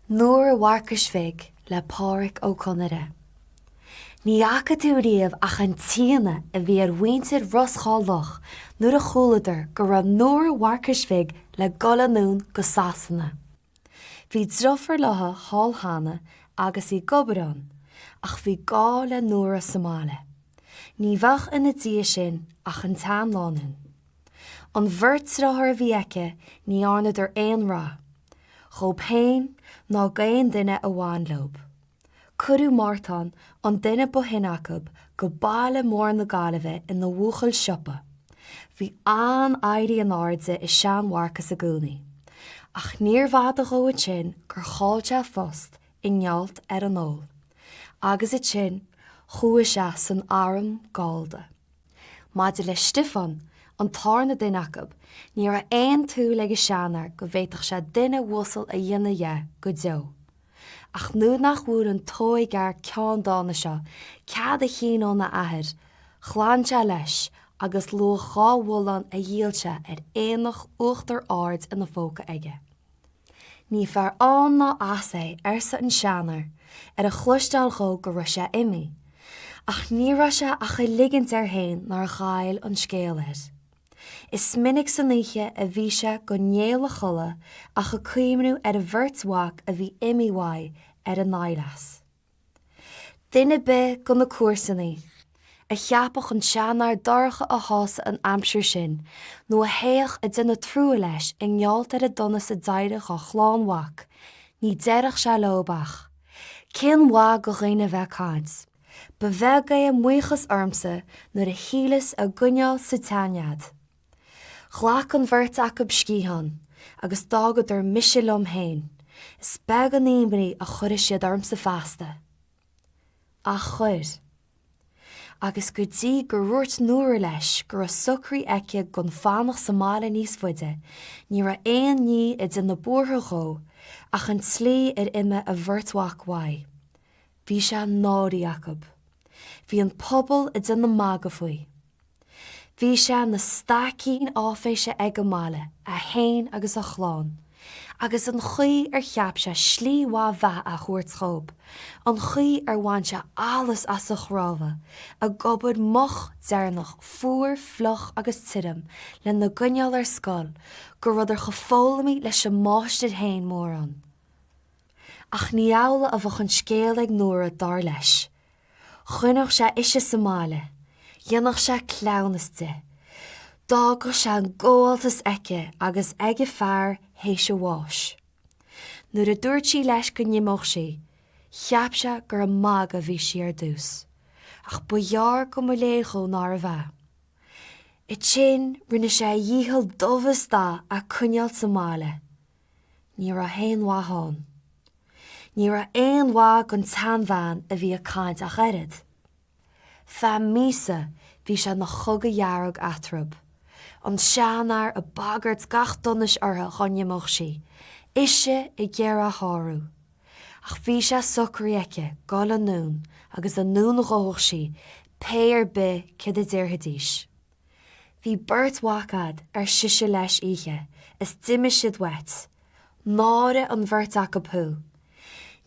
Nóra Mharcais Bhig le Pádraic Ó Conaire. Ní fhaca tú riamh ach an t-ionadh a bhí ar mhuintir Ros Dhá Loch nuair a chualadar go raibh Nóra Mharcais Bhig le gul anonn go Sasana. Bhí driofúr leotha thall cheana agus í ag obair ann, ach bhí gá le Nóra sa mbaile. Ní bheadh ina diaidh sin ach an tseanlánúin. An bheirt driotháir a bhí aici ní dhearnadar aon rath, dhób fhéin ná d'aon duine a bhain leob. Cuireadh Mártán, an duine ba shine acub, go baile mór na Gaillimhe ina bhuachaill siopa. Bhí an-éirí in airde i sean-Mharcas i gcónaí. Ach níorbh fhada dhó ansin gur chaill sé a phost i ngeall ar an ól. Agus ansin chuaigh sé san arm gallda. Maidir le Stiofán, an tarna duine acu, ní raibh aon tsúil ag an seanfhear go bhféadfadh sé duine uasal a dhéanamh dhe go deo. Ach nuair nach bhfuair an t-óigfhear ceanndána seo cead a chinn óna athair, ghlan sé leis agus luach dha bhullán a dhíol sé ar aonach Uachtar Ard ina phóca aige. Ní fear ann ná as é, arsa an seanfhear, ar a chloisteáil dhó go raibh sé imithe. Ach ní raibh sé ach ag ligint air fhéin nár ghoill an scéal air. Is minic san oíche a bhí sé go néal a chodladh ach ag cuimhniú ar a bheirt mhac a bhí imithe uaidh ar a n-aimhleas. Duine ar bith go na comharsanaí a cheapfadh an seanfhear dorcha a shásamh an aimsir sin nó a théadh ag déanamh trua leis i ngeall ar an donas a d'éirigh dhá chlann mhac, ní déarfadh sé leob ach, Cén mhaith go dhaoine a bheith ag caint? Ba bheag é a mbuíochas ormsa nuair a shíleas a gcoinneáil sa tsean-nead. Ghlac an bheirt acub sciathán agus d'fhágadar mise liom féin. Is beag an imní a chuirfidh siad ormsa feasta. Ach chuir. Agus go dtí gur dhúirt Nóra leis go raibh socraithe aici gan fanacht sa mbaile níos faide, ní raibh aon ní ag déanamh buartha dhó ach an tslí ar imigh a bheirt mhac uaidh. Bhí sé náirithe acub. Bhí an pobal ag déanamh magadh faoi. Bhí sé 'na staicín áiféise ag an mbaile, é fhéin agus a chlann. Agus an chaoi ar cheap sé slí mhaith bheatha a thabhairt dhób, an chaoi ar bhain sé allas as a chnámha, ag obair moch deireanach fuar fliuch agus tirim lena gcoinneáil ar scoil, go rabhadar chomh foghlamtha leis an máistir fhéin mórán. Ach ní amhlaidh a bheadh an scéal ag Nóra, dar leis. Choinneodh sé ise sa mbaile, dhéanfadh sé cleamhnas di. D'fhágfadh sé an gabháltas aici agus ag a fear théis a bháis. Nuair a dúirt sí leis go n-imeodh sí, cheap sé gur ag magadh a bhí sí ar dtús. Ach ba ghearr go mba léir dhó nárbh ea. Ansin rinne sé a dhícheall dubh is dath a coinneáil sa mbaile. Ní raibh aon mhaith ann. Ní raibh aon mhaith gon tseanbhean a bhí ag caint ach oiread. Feadh míosa bhí sé 'na chogadh dhearg eatarthub. An seanfhear ag bagairt gach donais uirthi dhá n-imeodh sí, ise ag iarraidh a shárú. Ach bhí sé socraithe aici gul anonn agus anonn a ghabhfadh sí pé ar bith céard a déarfaidís. Bhí beirt mhac a'd, ar sise leis oíche, is d'imigh siad uait. Náire an bheirt acub thú.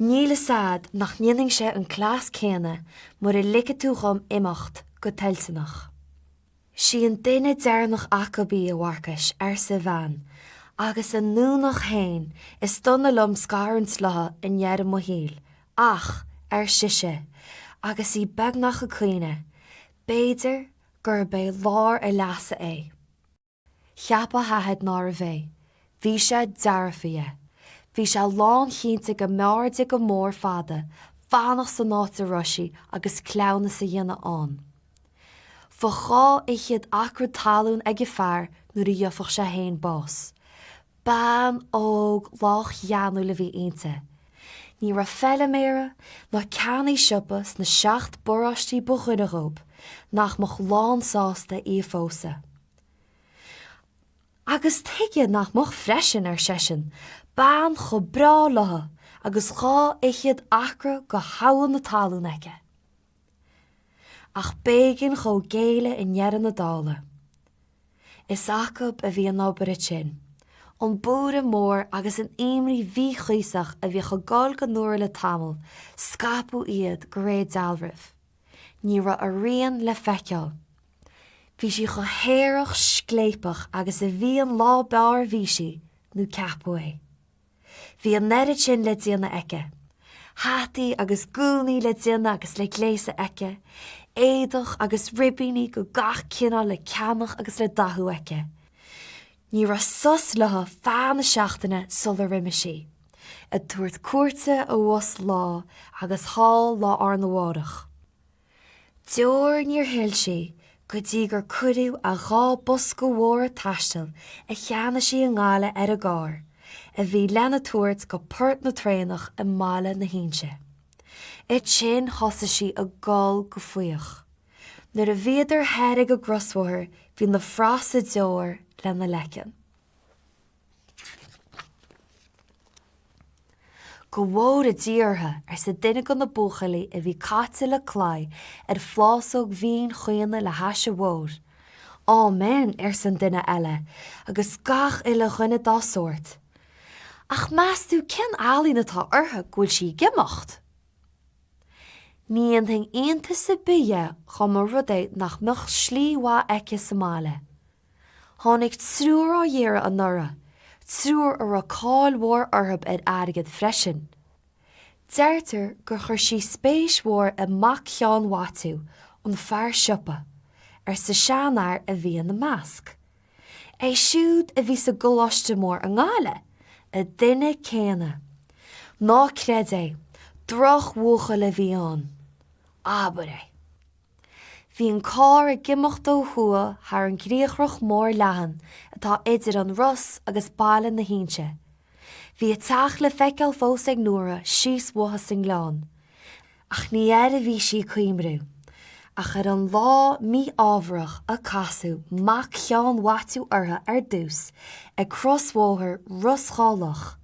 Níl fhios a'd nach ndéanfainnse an cleas céanna mura ligfidh tú dhom imeacht go toilteanach. 'Sí an duine deireanach acub í, a Mharcais, arsa a bhean, agus a ndomhnach fhéin is dona liom scarúint leotha i ndeireadh mo shaoil, ach, ar sise, agus í beagnach ag caoineadh, b'fhéidir gurb é lár a leasa é. Cheap a hathair nárbh é. Bhí sé dearfa dhe. Bhí sé lánchinnte go mb'fhearr di go mór fada fanacht san áit a raibh sí agus cleamhnas a dhéanamh ann. Bheadh dhá fhichead acra talún ag a fear nuair a gheofadh sé fhéin bás. Bean óg lách gheanúil a bhí inti. Ní raibh feiliméara ná ceannaí siopa sna seacht bparóistí ba ghaire dhób nach mbeadh lánsásta í a phósadh. Agus tuige nach mbeadh freisin, ar seisean, bean chomh breá leotha agus dhá fhichead acra go thogha na talún aici. Ach b'éigean dhó géilleadh i ndeireadh na dála. Is acub a bhí an obair ansin. An buaireamh mór agus an imní mhíchuíosach a bhíodh ag gol go Nóra le tamall, scaipeadh iad de réir dealraimh. Ní raibh a rian le feiceáil. Bhí sí chomh haerach scléipeach agus a bhí an lá b'fhearr a bhí sí, nó ceapadh é. Bhí an oiread sin le déanamh aici. Hataí agus gúnaí le déanamh agus le gléasadh aici, éadach agus ribíní de gach cineál le ceannach agus le dathú aici. Ní raibh sos léi feadh na seachtaine sular imigh sí, ag tabhairt cuairte abhus lá agus thall lá arna mhárach. Deoir níor shil sí go dtí gur cuireadh a dhá bosca mhóra taistil a cheannaigh sí i nGaillimh ar an gcarr, a bhí lena tabhairt go port na traenach i mBaile na hInse. Ansin thosaigh sí ag gol go fuíoch. Nuair a bhíodar thoir ag an gcrosbhóthar bhí na frasa deor lena leiceann. Go bhfóire Dia orthu, arsa duine de na buachaillí a bhí caite le claí ar phlásóg mhín chaoin le hais an bhóthair. Áiméan, arsa an duine eile, agus gach uile dhuine dá sórt. Ach meas tú cén ealaín atá uirthi go bhfuil sí ag imeacht? Ní dhéanfainn iontas ar bith dhe dhá mba rud é nach mbeadh slí mhaith aici sa mbaile. Tháinig triúr á iarraidh anuraidh, triúr a raibh cáil mhór orthub ar airgead freisin. Deirtear gur chuir sí spéis mhór i mac Sheáin Mhaitiú, an fear siopa, arsa seanfhear a bhí ina measc. É siúd a bhí sa gcoláiste mór i nGaillimh, an duine céanna. Ná creid é, drochbhuachaill a bhí ann. Abair é. Bhí an carr ag imeacht ó thuaidh thar an gcriathrach mór leathan atá idir an Ros agus Baile na hInse. Bhí a teach le feiceáil fós ag Nóra síos uathu sa ngleann. Ach ní air a bhí sí ag cuimhniú, ach ar an lá mí-ámharach a casadh mac Sheáin Mhaitiú uirthi ar dtús ag crosbhóthar Ros Dhá Loch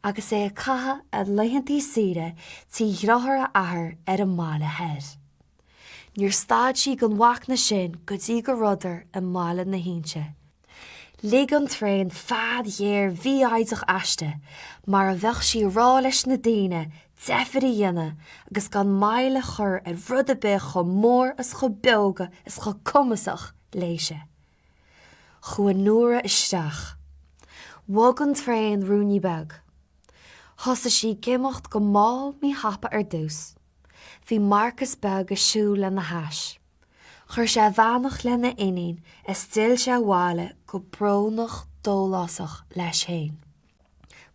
agus é ag caitheamh a laethantaí saoire tí dhriotháir a athar ar an mBaile Thoir. Níor stad sí den mhachnamh sin go dtí go rabhadar i mBaile na hInse. Lig an traein fead ghéar mhífhoighdeach aisti, mar a bheadh sí ag rá leis na daoine deifir a dhéanamh agus gan moill a chur ar rud ar bith chomh mór is chomh beoga is chomh cumasach léise. Chuaigh Nóra isteach. Bhog an traein ruainní beag. Thosaigh sí ag imeacht go mall míthapa ar dtús. Bhí Marcas beag ag siúl lena hais. Chuir sé a bheannacht lena iníon is d'fhill sé abhaile go brónach dólásach leis féin.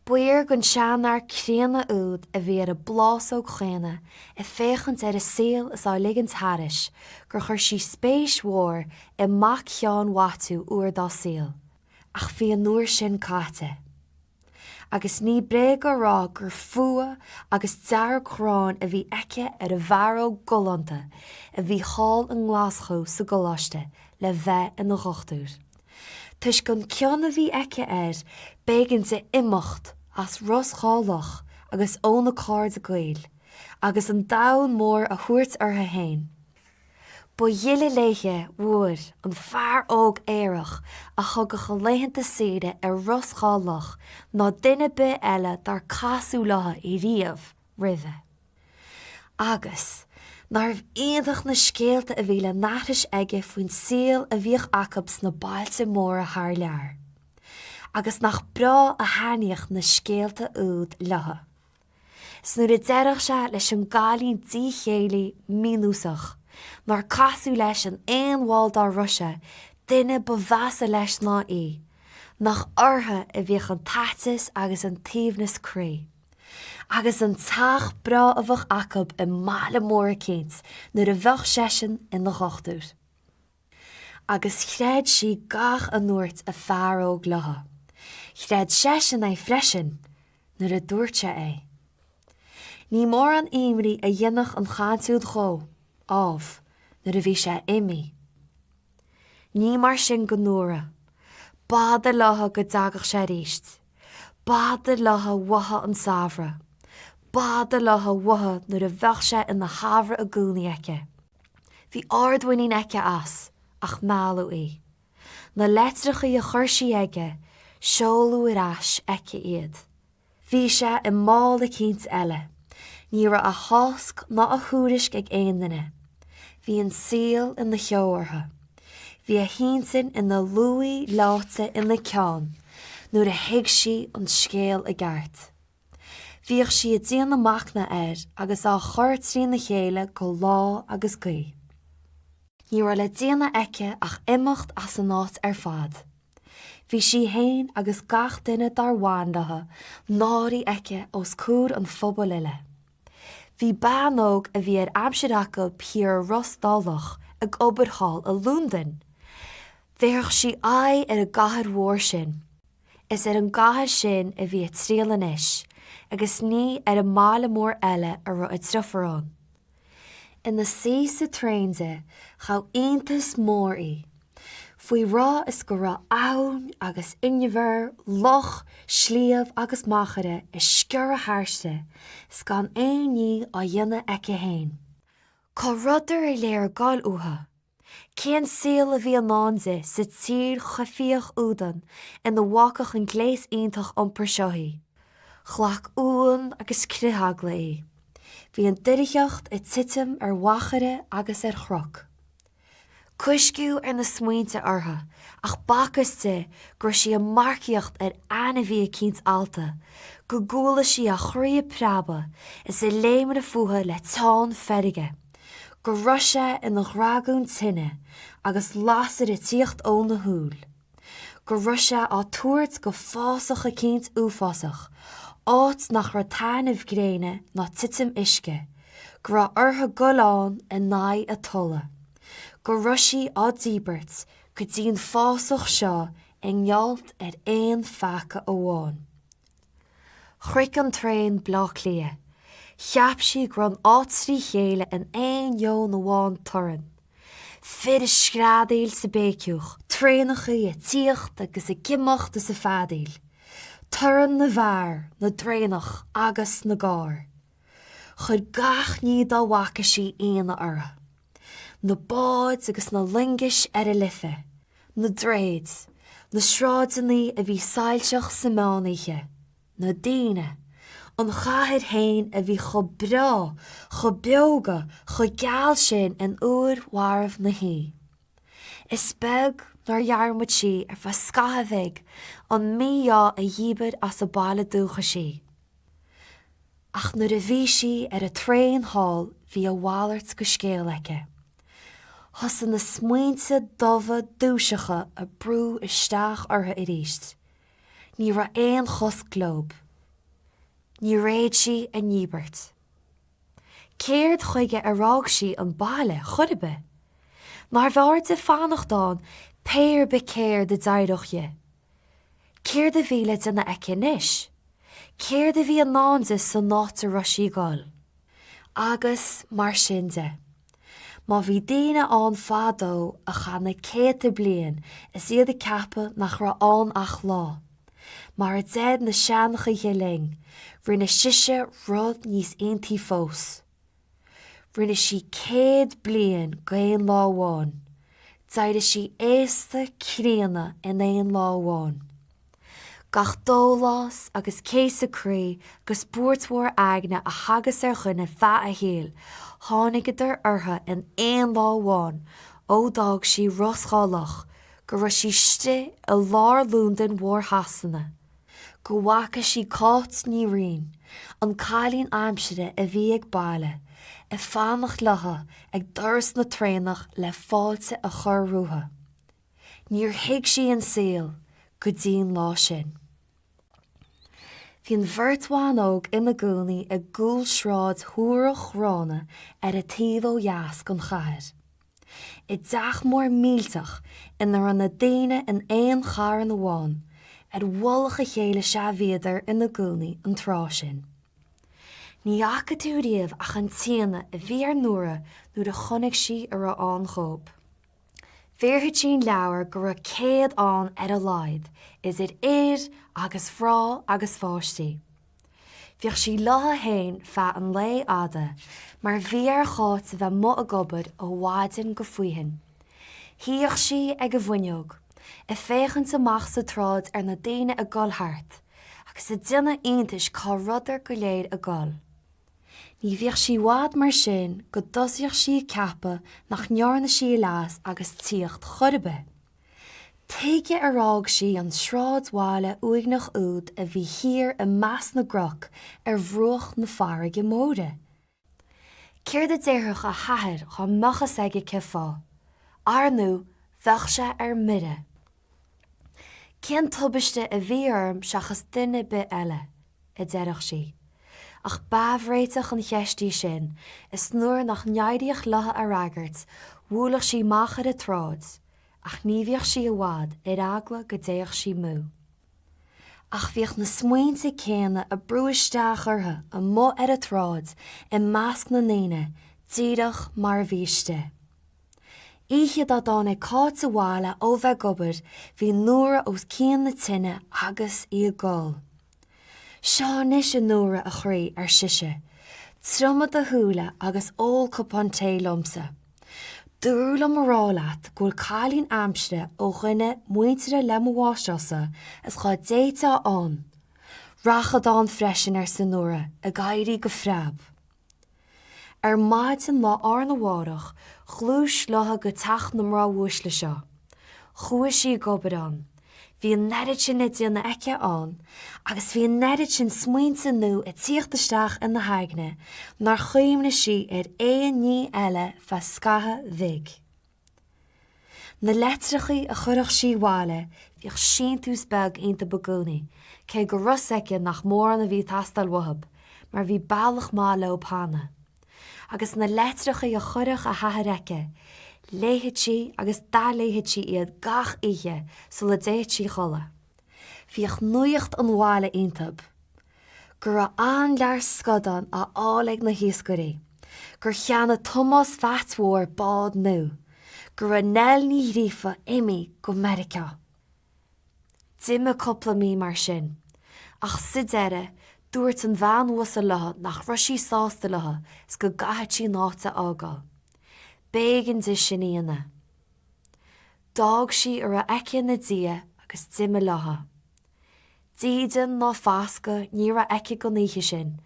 B'fhíor don seanfhear críonna úd a bhí ar an bplásóg chaoin ag féachaint ar an saol is á ligint thairis gur chuir sí spéis mhór i mac Sheáin Mhaitiú uair dá saol, ach bhí an uair sin caite. Agus ní bréag a rá gur fuath agus dearg-ghráin a bhí aici ar an bhfear óg galánta a bhí thall i nGlaschú sa gcoláiste le bheith ina dhochtúir. Toisc an cion a bhí aici air b'éigean di imeacht as Ros Dhá Loch agus óna cairde gaoil agus an domhan mór a thabhairt uirthi fhéin. Ba ghile léithe uair an fear óg aerach a thugadh a laethanta saoire ar Ros Dhá Loch ná duine ar bith eile dár casadh léi riamh roimhe. Agus nárbh iontach na scéalta a bhí le n-aithris aige faoin saol a bhíodh acu sna bailte móra thar lear. Agus nach breá a thaitníodh na scéalta úd léi. 'S nuair a deireadh sé leis an gcailín díchéillí mínúsach, nár casadh leis in aon bhall dá raibh sé, duine ba mheasa leis ná í, nach uirthi a bhíodh an t-aiteas agus an t-aoibhneas croí. Agus an teach breá a bheadh acub i mbaile mór eicínt nuair a bheadh seisean ina dhochtúir. Agus chreid sí gach a ndúirt a fear óg léi. Chreid seisean é freisin nuair a dúirt sé é. Ní mórán imní a dhéanfadh an chaint úd dhó, ámh, nuair a bhí sé imithe. Ní mar sin go Nóra. B'fhada léi go dtagadh sé arís. B'fhada léi uaithi an samhradh. B'fhada léi uaithi nuair a bheadh sé ina shamhradh i gcónaí aici. Bhí ardmhuinín aici as, ach mealladh í. Na leitreachaí a chuir sí aige, Seoladh ar ais aici iad. Bhí sé i mball eicínt eile. Ní raibh a thásc ná a thuairisc ag aon duine. Bhí an saol ina cheo uirthi. Bhí a hintinn ina luaith leáite ina ceann nuair a thuig sí an scéal i gceart. Bhíodh sí ag déanamh machnaimh air agus á chur trína chéile go lá agus gaoth. Ní raibh le déanamh aici ach imeacht as an áit ar fad. Bhí sí fhéin agus gach duine dár bhain léi náirithe aici os comhair an phobail uile. Bhí bean óg a bhí ar aimsir acu thiar i Ros Dá Loch ag obair thall i Lúndain. Bhéarfadh sí aghaidh ar an gcathair mhór sin. Is ar an gcathair sin a bhí a triall anois agus ní ar an mbaile mór eile a raibh a deirfiúr ann. Ina suí sa traein di, ghabh iontas mór í. Faoi raibh is go raibh abhainn agus inbhear, loch, sliabh agus machaire ag sciorradh thairsti is gan aon ní á dhéanamh aici fhéin. Cá rabhadar go léir ag goil uathu? Cén saol a bhí i ndán di sa tír choimhthíoch údan ina bhfágfadh an gléas iontach iompair seo í? Ghlac uain agus critheagla í. Bhí an doircheacht ag titim ar mhachaire agus ar chnoc. Coisceadh ar na smaointe uirthi ach b'fhacthas di go raibh sí ag marcaíocht ar ainmhí eicínt allta, go gcuala sí a chroí ag preabadh is ag léimnigh fúithi le teann feirge. go raibh sé ina dhragún tine agus lasair ag tíocht óna shúil, go raibh sé á tabhairt go fásach eicínt uafásach, áit nach raibh taitneamh gréine ná titim uisce, go raibh uirthi goil ann in aghaidh a tola, go raibh sí á díbirt go dtí an fásach seo i ngeall ar aon pheaca amháin. Shroich an traein Bleá Cliath. Cheap sí go raibh an áit trí chéile in aon neoin amháin torann. Fir ag screadaíl is ag béiciúch, traenachaí ag tíocht agus ag imeacht is ag feadaíl. Torann na bhfear, na dtraenach agus na gcarr. Chuir gach ní dá bhfaca sí ionadh uirthi. Na báid agus na loingis ar an Life. Na droichid, na sráideanna a bhí soilseach sa meánoíche, na daoine, an chathair féin a bhí chomh breá, chomh beoga, chomh geal sin in uair mharbh na hoíche. Is beag nár dhearmad sí ar feadh scaithimh bhig an mí-ádh a dhíbir as a baile dúchais í. Ach nuair a bhí sí ar an traein thall bhí a mhalairt de scéal aici. Thosaigh na smaointe dubha duaiseacha ag brú isteach uirthi arís. Ní raibh aon chosc leob. Níor fhéad sí a ndíbirt. Céard chuige ar fhág sí an baile chor ar bith? Nárbh fhearr di fanacht ann pé ar bith céard a d'éireodh dhi? Céard a bhí le déanamh aici anois? Céard a bhí i ndán di san áit a raibh sí ag dul? Agus mar sin de. Má bhí daoine ann fadó a chaith na céadta bliain is iad ag ceapadh nach raibh ann ach lá, mar a deir na seanchaithe linn, rinne sise rud níos iontaí fós. Rinne sí 100 bliain d'aon lá amháin. D'éirigh sí aosta críonna in aon lá amháin. Gach dólás agus céasadh croí agus buairt mhór aigne a thagas ar dhuine feadh a shaoil, tháinigeadar uirthi in aon lá amháin ó d'fhág sí Ros Dhá Loch go raibh sí istigh i lár Lúndain mhór Shasana. go bhfaca sí Cáit Ní Riain, an cailín aimsire a bhí ag baile, ag fanacht leotha ag doras na traenach le fáilte a chur rompu. Níor thuig sí an saol go dtí'n lá sin. Bhí an bheirt bhan óg ina gcónaí i gcúlsráid shuarach ghránna ar an taobh ó dheas den chathair. I dteach mór millteach ina raibh na daoine in aon charn amháin, ar mhullach a chéile sea bhíodar ina gcónaí an tráth sin. Ní fhaca tú riamh ach an t-ionadh a bhí ar Nóra nuair a chonaic sí a raibh ann dhób. Bhéarfadh sí an leabhar go raibh 100 ann ar a laghad, idir fhir agus mhná agus pháistí. Bhíodh sí leotha fhéin feadh an lae fhada mar bhí ar Cháit a bheith amuigh ag obair ó mhaidin go faoithin. Shuíodh sí ag an bhfuinneog. Ag féachaint amach sa tsráid ar na daoine ag dul thart, agus ag déanamh iontais cá rabhadar go léir ag dul. Ní bhíodh sí i bhfad mar sin go dtosaíodh sí ag ceapadh nach ndearna sí a leas agus tíocht chor ar bith. Tuige ar fhág sí an sráidbhaile uaigneach úd a bhí thiar i measc na gcnoc ar bhruach na farraige móire? Céard a déarfadh a hathair dhá mbeadh fhios aige cé fáth? Ar ndú, bheadh sé ar mire. Cén tubaiste a bhí orm seachas duine ar bith eile? a déarfadh sí. Ach b'aimhréiteach an cheist í sin, is nuair nach n-éiríodh léi a fhreagairt, bhuaileadh sí amach ar an tsráid, ach ní bhíodh sí i bhfad ar eagla go dtéadh sí amú. Ach bhíodh na smaointe céanna ag brú isteach uirthi amuigh ar an tsráid i measc na ndaoine díreach mar a bhí istigh. Oíche dá dtáinig Cáit abhaile ó bheith ag obair bhí Nóra os cionn na tine agus í ag gol. Seo anois a Nóra, a chroí, ar sise, triomaigh do shúile agus ól cupán tae liomsa. Dúradh liom a rá leat go bhfuil cailín aimsire ó dhuine muinteartha le mo mháistreás-sa is dhá dtéiteá ann. Rachad ann freisin, arsa Nóra, ag éirí go preab. Ar maidin lá arna mhárach ghluais léi go teach na mná uaisle seo. Chuaigh sí ag obair ann. Bhí an oiread sin le déanamh aici ann agus bhí an oiread sin smaointe nua ag tíocht isteach ina haigne nár chuimhnigh sí ar aon ní eile feadh scaithimh bhig. Na litreachaí a chuirfeadh sí abhaile bhíodh síntiús beag iontub i gcónaí, cé go raibh 's aici nach mórán a bhí ag teastáil uathub, mar bhí bealach maith leob cheana. Agus na litreachaí a chuirfeadh a hathair aici, léifeadh sí agus d'athléifeadh sí iad gach oíche sula dtéadh sí a chodladh. Bhíodh nuacht an bhaile iontub. Go raibh an-lear scadán á fháil ag na hiascairí. Gur cheannaigh Tomás Mheait Mhóir bád nua. Go raibh Nell Ní Ghríofa imithe go Meiriceá. D'imigh cúpla mí mar sin. Ach sa deireadh, dúirt an bhean uasal leo nach raibh sí sásta leo is go gcaithfeadh sí an áit a fhágáil. B'éigean di sin a dhéanamh. D'fhág sí a raibh aici ina diaidh agus d'imigh leo. Dídean ná fascadh ní raibh aici don oíche sin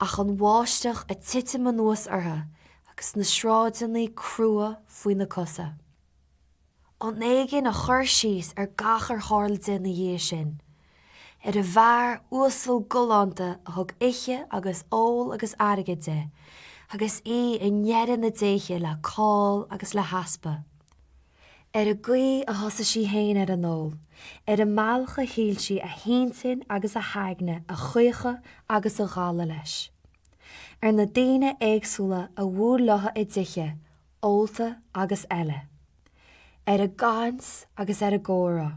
ach an bháisteach ag titim anuas uirthi agus na sráideanna crua faoina cosa. An éigin a chur síos ar gach ar tharla di ina dhiaidh sin. Ar an bhfear uasal galánta a thug ithe agus ól agus airgead di, agus í i ndeireadh na déithe le call agus le heaspa. Ar an gcaoi a thosaigh sí féin ar an ól, ar an mbealach a shíl sí a hintinn agus a haigne a chaochadh agus a dhalladh leis. Ar na daoine éagsúla a bhuail leo i dtithe, ólta agus eile. Ar an gcaint agus ar an gcomhrá.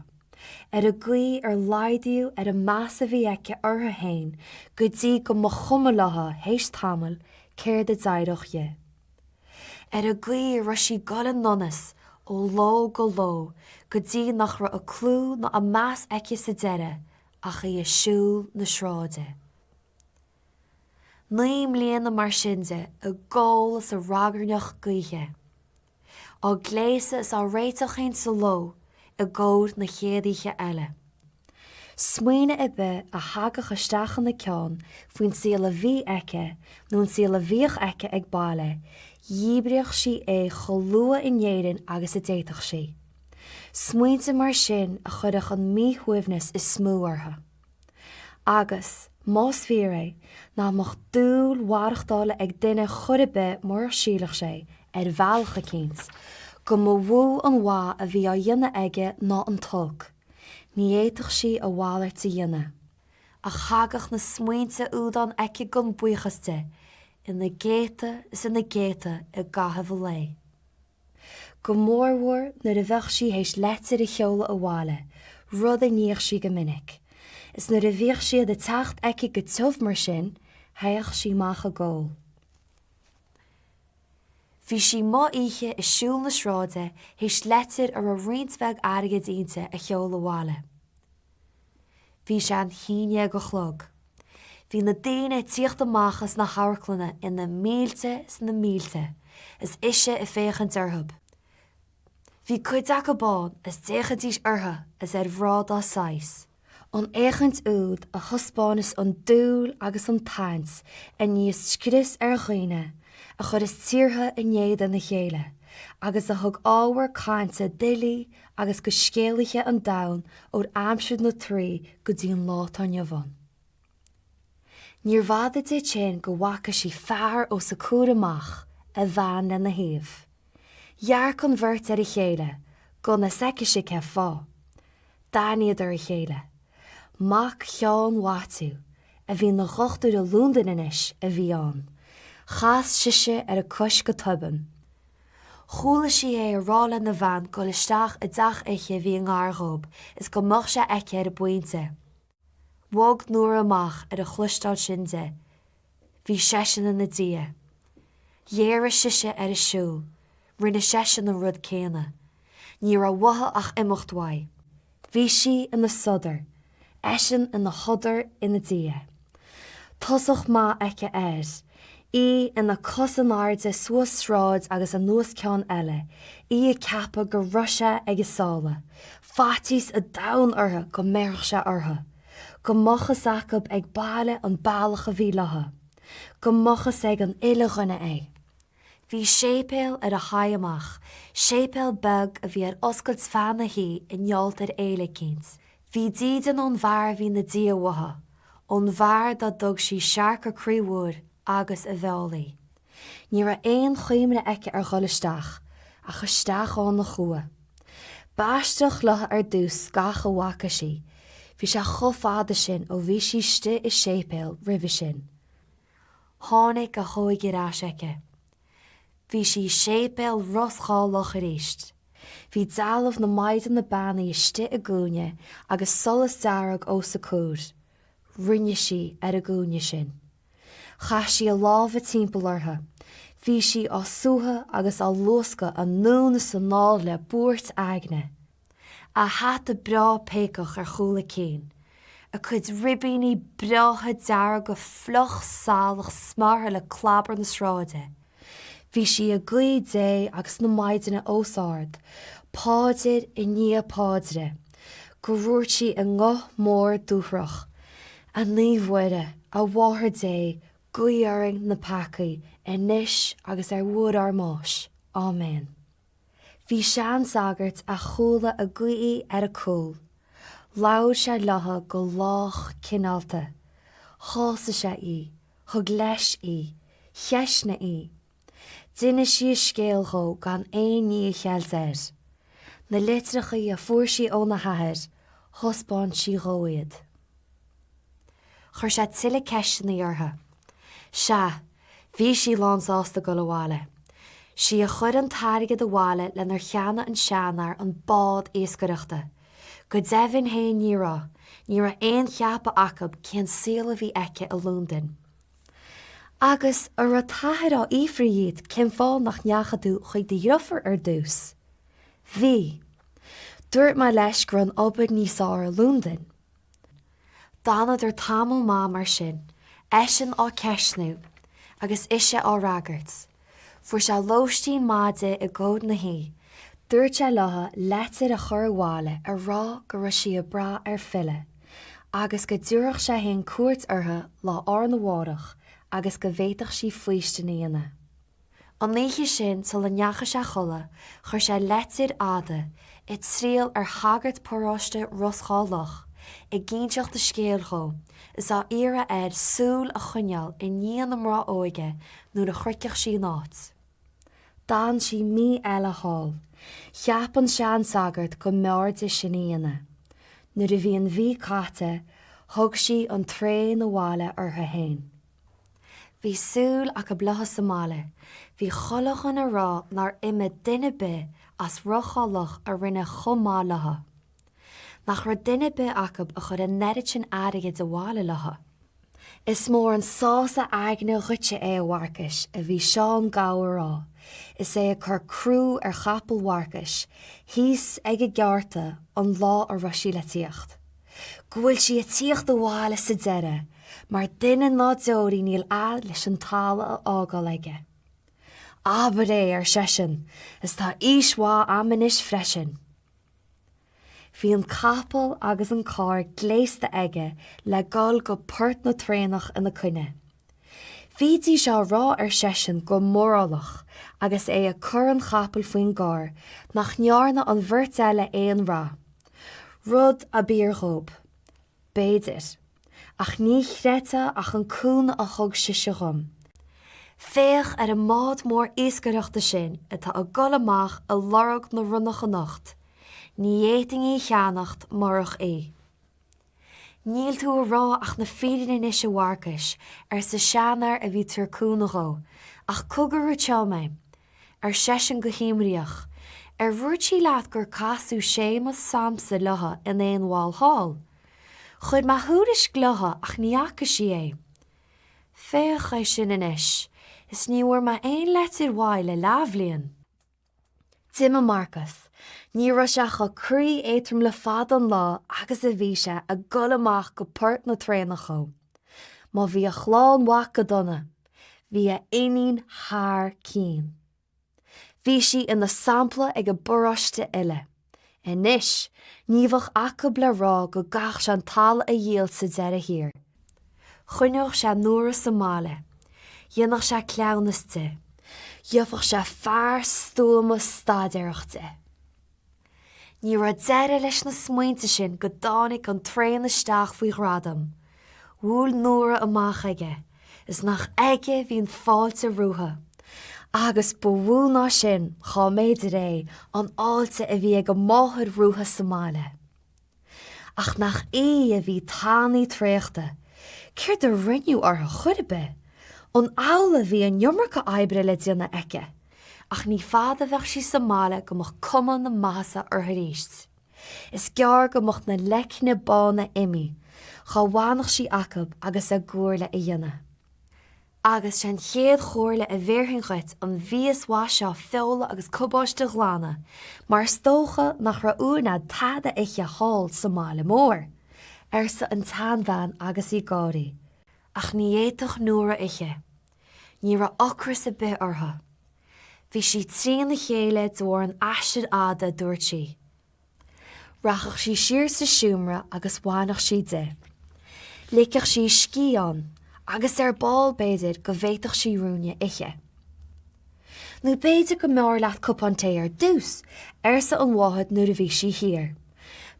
Ar an gcaoi ar laghdaíodh ar an meas a bhí aici uirthi féin go dtí go mba chuma léi théis tamaill céard a d'éireodh dhi. Ar an gcaoi a raibh sí ag dul i ndonas ó ló go ló go dtí nach raibh a clú ná a meas aici sa deireadh ach í ag siúl na sráide. 9 mbliana mar sin de ag ól is ag ragairneach gaoithe. Á gléasadh is á réiteach féin sa ló i gcomhair na chéad oíche eile. Smaoineamh ar bith a thagadh isteach ina ceann faoin saol a bhí aici nó an saol a bhíodh aici ag baile, dhíbríodh sí é chomh luath in Éirinn agus a d'fhéadfadh sí. Smaointe mar sin a chuirfeadh an míshuaimhneas is mó uirthi. Agus, más fíor é, nach mbeadh dúil mhaireachtála ag duine chor ar bith mura sílfeadh sé, ar bhealach eicínt, go mba mhó an mhaith a bhí á dhéanamh aige ná an t-olc, ní fhéadfadh sí a mhalairt a dhéanamh. Ach thagadh na smaointe údan aici gan buíochas di, ina gcéadta is ina gcéadta i gcaitheamh an lae. Go mórmhór nuair a bheadh sí théis leitir a sheoladh abhaile, rud a níodh sí go minic. Is nuair a bhíodh siad ag teacht aici go tiubh mar sin, théadh sí amach ag ól. Bhí sí amuigh oíche ag siúl na sráide théis leitir a raibh roinnt bheag airgid inti a sheoladh abhaile. Bhí sé an haon dhéag a chlog. Bhí na daoine ag tíocht amach as na hamharclanna ina mílte is ina mílte, is ise ag féachaint orthub. Bhí cuid acub ann is d'fhéachaidís orthu is ar mhná dá saghas. An fhéachaint úd a thaispeáineas an dúil agus an tsaint a níos scrios ar dhaoine, a chuireas tíortha in éadan a chéile, agus a thug ábhar cainte d'fhilí agus do scéalaithe an domhain ó aimsir na Traí go dtí an lá atá inniu ann. Níorbh fhada di sin go bhfaca sí fear os a comhair amach, a bhean lena thaobh. Dhearc an bheirt ar a chéile, gan fhios aicise cén fáth. D'aithníodar a chéile. Mac Sheáin Mhaitiú, a bhí ina dhochtúir i Londain anois, a bhí ann. Chas sise ar a cois go tobann. Chuala sí é ag rá lena bhean goil isteach i dteach oiche a bhí i ngar dhób is go mbeadh sé aici ar an bpointe. Bhog Nóra amach ar a chloisteáil sin di. Bhí seisean ina diaidh. Ghéaraigh sise ar a siúl. Rinne seisean an rud céanna. Ní raibh uathu ach imeacht uaidh. Bhí sí ina sodar, eisean ina shodar ina diaidh. Tosach maith aici air. Í ina cos in airde suas sráid agus anuas ceann eile, í ag ceapadh go raibh sé ag a sála. Faitíos an domhain uirthi go mbéarfadh sé orthu. Go mbeadh fhios acub ag baile an bealach a bhí leothu. Go mbeadh fhios ag an uile dhuine é. Bhí séipéal ar a haghaidh amach, séipéal beag a bhí ar oscailt feadh na hoíche i ngeall ar fhéile eicínt. Bhí dídean ón bhfear a bhí 'na diaidh uathu, ón bhfear dá dtug sí searc a croí mhóir agus a bheálaí. Ní raibh aon chuimhne aici ar dhul isteach, ach isteach ann a chuaigh. B'aisteach léithi ar dtús gach a bhfaca sí, bhí sé chomh fada sin ó bhí sí istigh i séipéal roimhe sin. Tháinig a hóige ar ais aici. Bhí sí i séipéal Ros Dhá Loch arís. Bhí dealbh na Maighdine Beannaí istigh i gcúinne agus solas dearg os a comhair. Rinne sí ar an gcúinne sin. Chaith sí a lámha timpeall orthu. Bhí sí á suaitheadh agus á luascadh anonn is anall le buairt aigne. A hata breá péacach ar chúl a cinn, a cuid ribíní breátha dearga fliuch salach smeartha le clábar na sráide. Bhí sí ag guí Dé agus na Maighdine os ard, páidir i ndiaidh páidre, go ndúirt sí i nguth mór dúthrach, A Naomh Mhuire, a Mháthair Dé, guí orainn na peacaí, anois agus ar uair ár mbáis. Áiméan. Bhí seansagart a chuala ag guí í ar a cúl. Labhair sé leotha go lách cineálta. Shásaigh sé í, thug leis í, cheistnigh í. D'inis sí a scéal dhó gan aon ní a cheilt air. Na litreachaí a fuair sí óna hathair, thaispeáin sí dhó iad. Chuir sé tuilleadh ceisteanna uirthi. Sea, bhí sí lánsásta dul abhaile. Sí a chuir an t-airgead abhaile lenar cheannaigh an seanfhear an bád iascaireachta. Go deimhin féin ní raibh, ní raibh aon cheapadh acub cén saol a bhí aici i Londain. Agus a raibh t'athair á fhiafraí dhíot cén fáth nach ndeachaigh tú chuig do dhriofúr ar dtús? Bhí. Dúirt mé leis go raibh an obair níos fhearr i Londain. D'fhanadar tamall maith mar sin, eisean á ceistniú agus ise á fhreagairt. Fuair sé lóistín maith di i gcomhair na hoíche. Dúirt sé leotha leitir a chur abhaile a rá go raibh sí ag brath ar filleadh, agus go dtabharfadh sé fhéin cuairt orthu lá arna mhárach agus go bhféadfadh sí faoistin a dhéanamh. An oíche sin sula ndeachaigh sé a chodladh chuir sé leitir fhada ag triall ar shagart paróiste Ros Dhá Loch ag inseacht a scéil dhó is á iarraidh air súil a choinneáil i ndiaidh na mná óige nuair a shroichfeadh sí an áit. D'fhan sí mí eile thall. Cheap an seansagart go mb'fhearr di sin a dhéanamh. Nuair a bhí an mhí caite thug sí an traein abhaile uirthi fhéin. Bhí súil acub leotha sa mbaile. Bhí chuile dhuine a rá nár imigh duine ar bith as Ros Dhá Loch a rinne chomh maith leotha. Nach raibh duine ar bith acub a chuir an oiread sin airgid abhaile leotha. Is mór an sásamh aigne dhuitse é, a Mharcais, a bhí Seán Gabha a rá, is é ag cur crú ar chapall Mharcais, thíos ag an gceárta, an lá a raibh sí le tíocht. Go bhfuil sí ag tíocht abhaile sa deireadh, mar duine ná deoraí níl fhad leis an talamh a fhágáil aige. Abair é, ar seisean, is tá aois mhaith a'm anois freisin. Bhí an capall agus an carr gléasta aige le dul go Port na Traonach ina coinne. Bhídís á rá, ar seisean go mórálach agus é ag cur an chapaill faoin gcarr, nach ndearna an bheirt eile aon rath. Rud ab fhíor dhób. B'fhéidir. Ach ní chreidfeá ach an cúnamh a thug sise dhom. Féach ar an mbád mór iascaireachta sin atá ag dul amach ag lorg na ronnach anocht, ní fhéadfainn í a cheannacht murach í. Níl tú a rá ach na fírinne anois a Mharcais, arsa seanfhear a bhí tabhairt cúnamh dhó, ach cogar anseo mé, ar seisean go himríoch, ar dhúirt sí leat gur casadh Séamus s'a'msa leotha in aon bhall thall? Chuir mé thuairisc leotha ach ní fhaca sí é. Féach é sin anois, is ní bhfuair mé aon leitir uaidh le leathbhliain. D'imigh Marcas. Ní raibh sé chomh croí éadrom le fada an lá agus a bhí sé ag dul amach go Port na Traonach dhó. Má bhí a chlann mhac go dona, bhí a iníon thar cionn. Bhí sí ina sampla ag an bparóiste uile. Anois, ní bheadh acub le rá go gcaithfeadh sé an talamh a dhíol sa deireadh thiar. Choinneodh sé Nóra sa mbaile. Dhéanfadh sé cleamhnas di. Gheofadh sé fear stuama staidéarach di. Ní raibh deireadh leis na smaointe sin go dtáinig an traein isteach faoi ghradam. Bhuail Nóra amach aige, is nach aige bhí an fáilte rompu. Agus ba mhó ná sin, dhá mb'fhéidir é, an fháilte a bhí ag a máthair rompu sa mbaile. Ach nach í a bhí tanaí traochta, céard a rinneadh uirthi chor ar bith? An amhlaidh a bhí an iomarca oibre le déanamh aici? Ach ní fada a bheadh sí sa mbaile go mbeadh cuma na maitheasa uirthi arís. Is gearr go mbeadh na leicne bána imithe, dhá bhfanfadh sí acub agus a gcomhairle a dhéanamh. Agus sé an chéad chomhairle a bhéarfainn dhuit an mhias mhaith seo feola agus cabáiste a ghlanadh, mar is dócha nach raibh uain a'd tada a ithe thall sa mbaile mór! arsa an tseanbhean agus í ag gáirí. Ach ní fhéadfadh Nóra ithe. Ní raibh ocras ar bith uirthi. Bhí sí trína chéile de bharr an aistir fhada, a dúirt sí. Rachadh sí siar sa seomra agus bhainfeadh sí di. Ligfeadh sí a scíth ann agus ar ball, b'fhéidir, go bhféadfadh sí ruainne a ithe. Nó b'fhéidir go mb'fhearr leat cupán tae ar dtús, arsa an mháthair nuair a bhí sí thiar.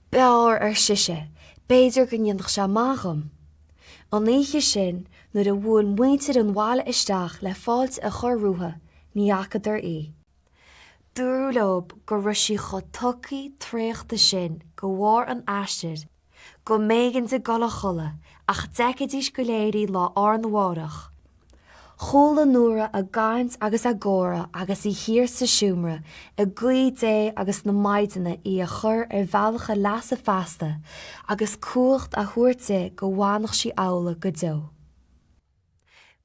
B'fhearr, ar sise, b'fhéidir go ndéanfadh sé maith dhom. An oíche sin, nuair a bhuail muintir an bhaile isteach le fáilte a chur rompu, ní fhacadar í. Dúradh leob go raibh sí chomh tugthaí traochta sin go bharr an aistir go mb'éigean di dul a chodladh ach d'fheicfidís go léir í lá arna mhárach. Chuala Nóra a gcaint agus a gcomhrá agus í thiar sa seomra ag guí Dé agus na Maighdine í a chur ar bhealach a leasa feasta agus cumhacht a thabhairt di go bhfanfadh sí amhlaidh go deo.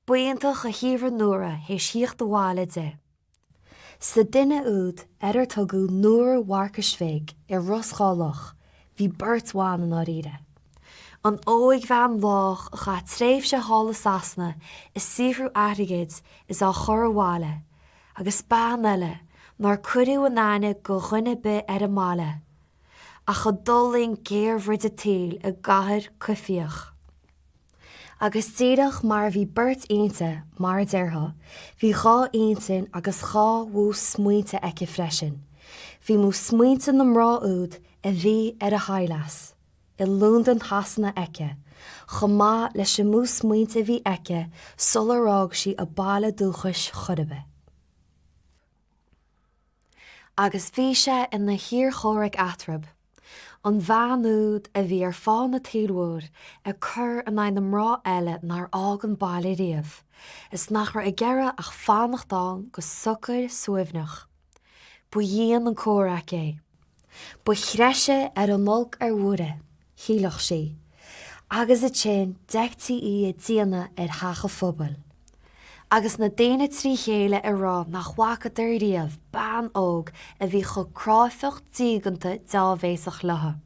B'iontach a shaothraigh Nóra théis thíocht abhaile di. Sa duine úd ar ar tugadh Nóra Mharcais Bhig i Ros Dhá Loch bhí beirt bhan i ndáiríre. An óigbhean lách a chaith tréimhse thall i Sasana ag saothrú airgid is á chur abhaile agus bean eile nár cuireadh in aithne go dhuine ar bith ar an mbaile ach a d'fhulaing géarbhroid an tsaoil i gcathair coimhthíoch. Agus díreach mar a bhí beirt inti, mar a déarfá, bhí dhá intinn agus dhá mhodh smaointe aici freisin. Bhí modh smaointe na mná úd a bhí ar a haimhleas, i Londain Shasana aici, chomh maith leis an modh smaointe a bhí aici sular fhág sí a baile dúchais chor ar bith. Agus bhí sé ina thír chomhraic eatarthu. An bhean úd a bhí ar phá an tsaoil mhóir ag cur in aghaidh na mná eile nár fhág an baile riamh, is nach raibh ag iarraidh ach fanacht ann go socair suaimhneach. Ba dhian an comhrac é. Ba threise ar an olc ar Mhuire, shílfeadh sí, agus ansin d'fheictí í ag déanamh ar theach an phobail, agus na daoine trí chéile ag rá nach bhfacadar riamh bean óg a bhí chomh cráifeach diaganta deábhéasach leothu.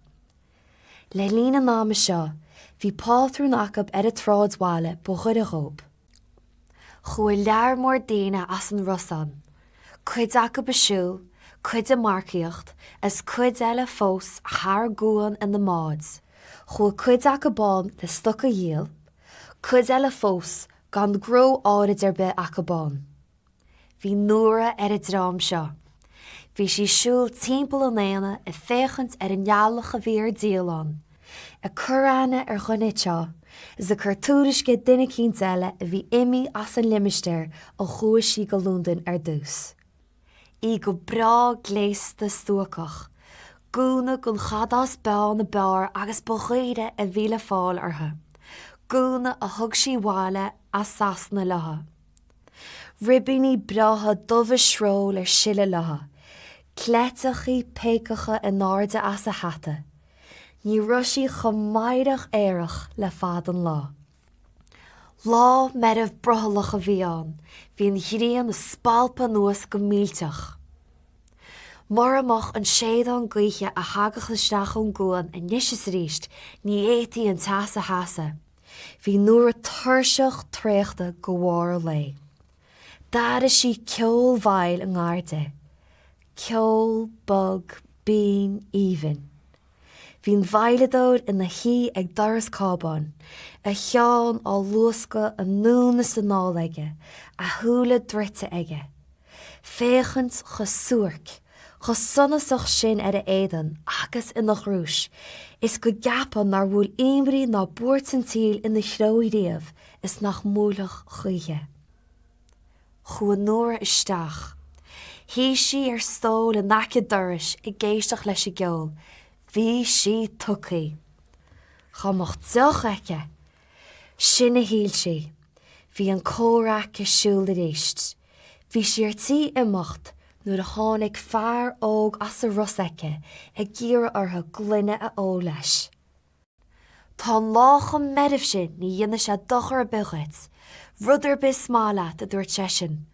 Le linn an ama seo, bhí pátrún acub ar an tsráidbhaile ba ghaire dhób. Chuaigh lear mór daoine as an Ros ann. Cuid acu ag siúl, cuid ag marcaíocht, is cuid eile fós thar an gcuan ina mbáid. Chuaigh cuid acu ann le stoc a dhíol, cuid eile fós gan gnó áirid ar bith acu ann. Bhí Nóra ar an dream seo. Bhí sí ag siúl timpeall an aonaigh ag féachaint ar an eallach a bhí ar díol ann, ag cur aithne ar dhuine anseo is ag cur tuairisce duine eicínt eile a bhí imithe as an limistéar ó chuaigh sí go Londain ar dtús. Í go breá gléasta stuacach, gúna den chadás bán ab fhearr agus ba dhaoire a bhí le fáil uirthi, gúna a thug sí abhaile as Sasana léi. Ribíní breátha dubha sróil ar sileadh léi, cleiteachaí péacacha in airde as a hata. Ní raibh sí chomh meidhreach aerach le fada an lá. Lá meirbh brothallach a bhí ann, bhí an ghrian ag spalpadh anuas go millteach. Mura mbeadh an séideán gaoithe a thagadh isteach ón gcuan anois is arís ní fhéadfaí an teas a sheasamh. Bhí Nóra tuirseach traochta go bharr an lae. D'airigh sí ceol veidhil i ngar di. Ceol bog binn aoibhinn. Bhí an veidhleadóir ina shuí ag doras cábáin, a cheann á luascadh anonn is anall aige, a shúile druidte aige. Féachaint chomh suairc, chomh sonasach sin ar a éadan agus ina dhrúis is go gceapfá nár bhuail imní ná buairt an tsaoil ina threo riamh is nach mbuailfeadh choíche. Chuaigh Nóra isteach. Shuigh sí ar stól in aice dorais ag éisteacht leis an gceol. Bhí sí tugtha. Dhá mbeadh deoch aici! Sin a shíl sí. Bhí an comhrac ar siúl arís. Bhí sí ar tí imeacht nuair a tháinig fear óg as an ros aici ag iarraidh uirthi gloine a ól leis. Tá an lá chomh meirbh sin ní dhéanfaidh sé dochar ar bith dhuit, rud ar bith is maith leat, a dúirt seisean.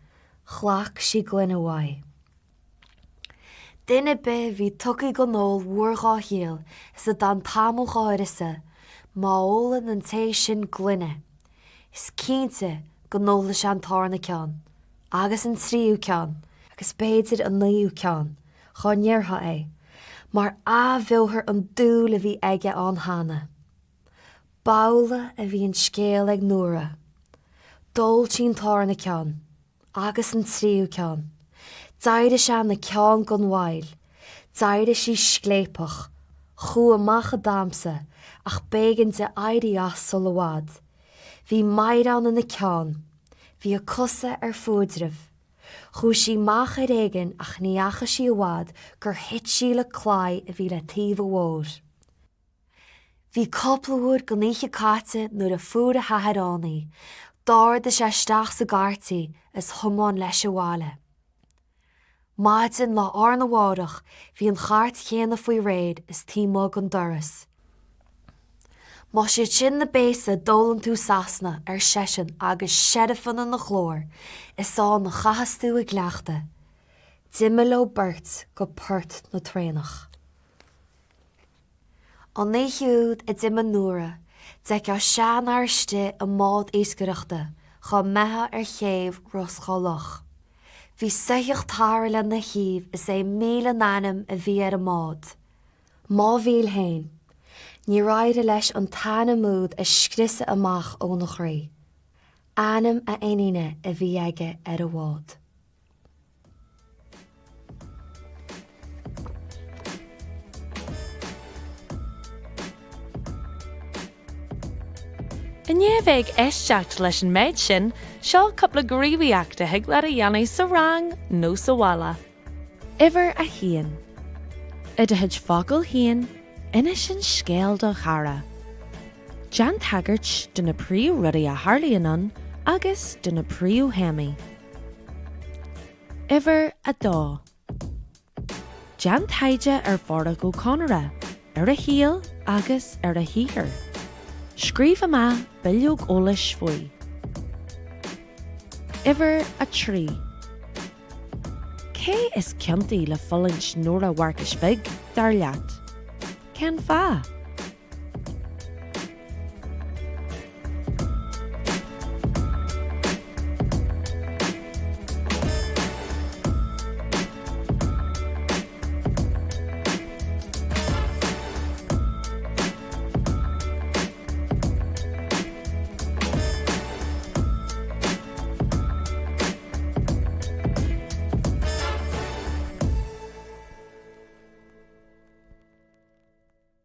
Ghlac sí gloine uaidh. Duine ar bith a bhí tugtha don ól uair dhá shaol is a d'fhan tamall dhá uireasa, má ólann an té sin gloine, is cinnte go n-ólfaidh sé an tarna ceann, agus an tríú ceann, agus b'fhéidir an naoú ceann, dhá ndéarfá é, mar athbheofar an dúil a bhí aige ann cheana. B'amhlaidh a bhí an scéal ag Nóra. D'ól sí an tarna ceann, agus an tríú ceann. D'éirigh sé ina ceann gan mhoill. D'éirigh sí scléipeach. Chuaigh amach ag damhsa, ach b'éigean di éirí as sul i bhfad. Bhí meadhrán ina ceann. Bhí a cosa ar fuaidreamh. Chuaigh sí amach ar éigean ach ní dheachaigh sí i bhfad gur thit sí le claí a bhí le taobh an bhóthair. Bhí cúpla uair den oíche caite nuair a fuair a hathair ann í. D'ardaigh sé isteach sa gcairt í is thiomáin leis abhaile. Maidin lá arna mhárach bhí an chairt chéanna faoi réir is taobh amuigh den doras. Más iad sin na béasa a d'fhoghlaim tú i Sasana, ar seisean agus seirfean ina ghlór, is ann a chaithfeas tú a gcleachtadh. D'imigh leo beirt go Port na Traonach. An oíche úd a d'imigh Nóra, d'fheicfeá seanfhear istigh i mbád iascaireachta dhá mbeifeá ar chéibh Ros Dhá Loch. Bhí soitheach tarra lena thaobh is é Míle in Ainm a bhí ar an mbád. Má mhíll fhéin, níor éirigh leis an t-ainm úd a scriosadh amach óna chroí. Ainm a iníne a bhí aige ar an bhád. I ndiaidh a bheith ag éisteacht leis an méid sin, seo cúpla gníomhaíocht a thig leat a dhéanamh sa rang nó sa bhaile. Uimhir a haon. I do chuid focal féin, inis an scéal do chara. Déan tagairt do na príomhrudaí a tharlaíonn ann agus do na príomhthéamaí. Uimhir 2. Déan taighde ar Phádraic Ó Conaire, ar a shaol agus ar a shaothar. Scríobh amach bileog eolais faoi. Uimhir 3. Cé is ciontaí le fulaingt Nóra Mharcais Bhig, dar leat? Cén fáth?